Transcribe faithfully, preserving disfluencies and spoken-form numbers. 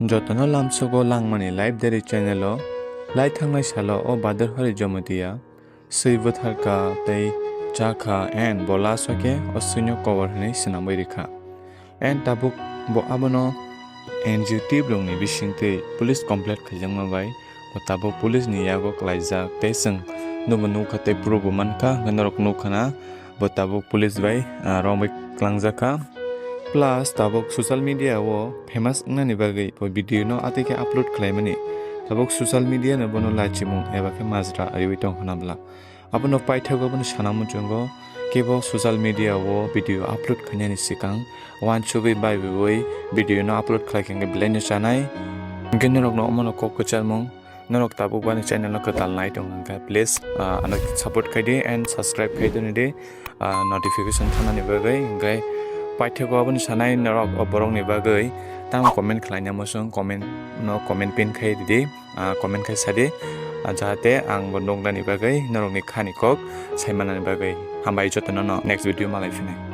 Jotono lamsogo Langmani Life Diary channel o lai thangnai salo o Badur Hari Jamatia swi bwtharkha tei chakha and bo last o khe o swino kobor hwnwi swnamwi rikha. And tabuk bo abono N G O team rokni bisingtwi police complaint khaijakma bai bo tabuk police ni yago klaijak tei chwng nobo nukha tei proof bo mankha hwnkhe norok nukha na bo tabuk police bai, ah, romwi kwlangjakha. Plus tabuk social media o famous wngnani bagwi bo video no atwi khe upload khlaimani. Tabuk social media no bono lachimung eba khe majra riwi tong hwnabla. Abono paithago bono sana muchungo kebo social media o video upload khainani swkang wansugwi baibiwi video no upload khlai khe belai no chanai. Hwnkhe norok no omono kok kwcharmung. Norok tabuk bani channel no kwtal nai tong hwnkhe, please, ah, ano support khai di and subscribe khai doni di, ah, notification thanani bagwi. Hwnkhe paithago aboni sanai norok o borok ni bagwi tamo comment khlai na muchung, comment no comment pin khai di, ah, comment khai sa di, ah, jahate ang bo nuknani bagwi norok ni khani kok sai manani bagwi. Hambai jotono no next video malai phinai.